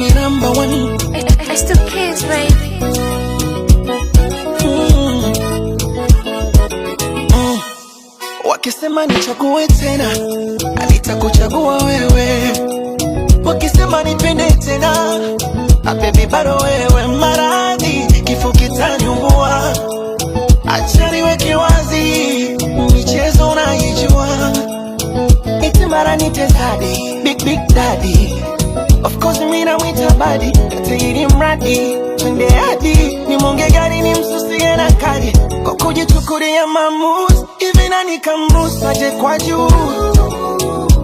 me number one. It's the kids, baby. Mm. Wakisema nichague tena, nitakuchagua wewe. Wakisema nipende tena, ah, baby bado wewe. Maradhi kifo kitaniua, acha niweke wazi, michezo unaijua. Iti mara nite zadi, big big daddy. Of course mi namwita badi, ili mradi twende hadi nimonge gari nimsusie na kadi kwa kujichukulia maamuzi hivi nani kamruhusu aje kwa juu.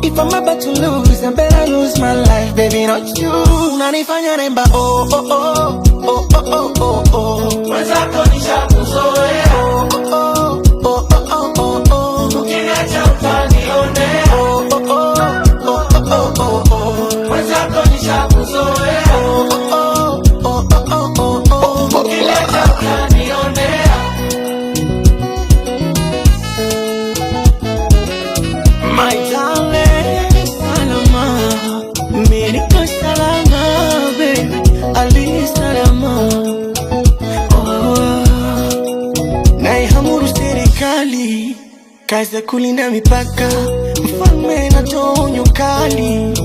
If I'm about to lose, I better lose my life, baby, not you. Unanifanya naimba oh oh oh oh oh oh oh oh. Mwenzako nishakuzoea, Oh oh oh oh oh oh oh. ukiniacha utanionea. Oh oh oh oh oh oh oh. Mwenzako nishakuzoea, Oh oh oh oh oh oh oh. ukiniacha utanionea. My darling, salama, mimi niko salama, baby, ali salama. Oh, naiamuru serikali kazi ya kulinda mipaka, mfalme natoa onyo kali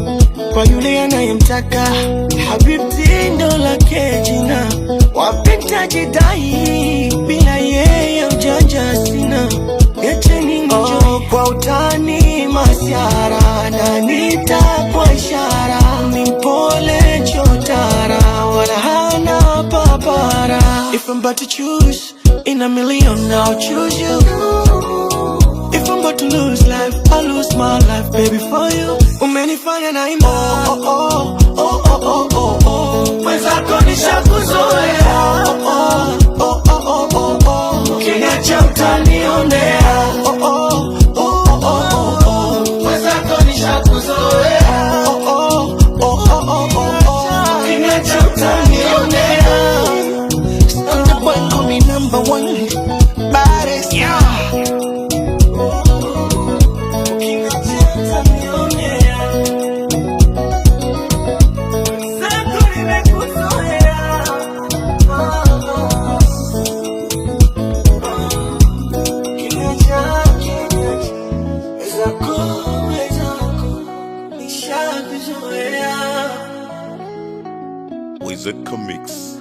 kwa yule anayemtaka. Habibti ndo lake jina, wapenda jidai, bila yeye ujanja sina. Niacheni oh, kwa utani masiara na nita kwa ishara, ni mpole chotara wala hana papara. If I'm about to choose in a million, I'll choose you. If I'm about to lose life, I lose my life, baby, for you. Umenifanya naimba oh, oh, oh, oh, oh, oh, oh. Mwenzako nishakuzoea, Oh, oh, oh, oh, oh, oh. ukiniacha utanionea. Oh, oh, oh, oh, oh, oh. Mwenzako nishakuzoea, Oh, oh, oh, oh, oh, oh, oh. ukiniacha utanionea. Stunner boy, call me number one. Baddest. Yeah. Ukiniacha utanionea. Mwenzako nimekuzoea. Oh, oh. Ukiniacha, ukiniacha. Wenzako, wenzako, nishakuzoea. Wizard Mix.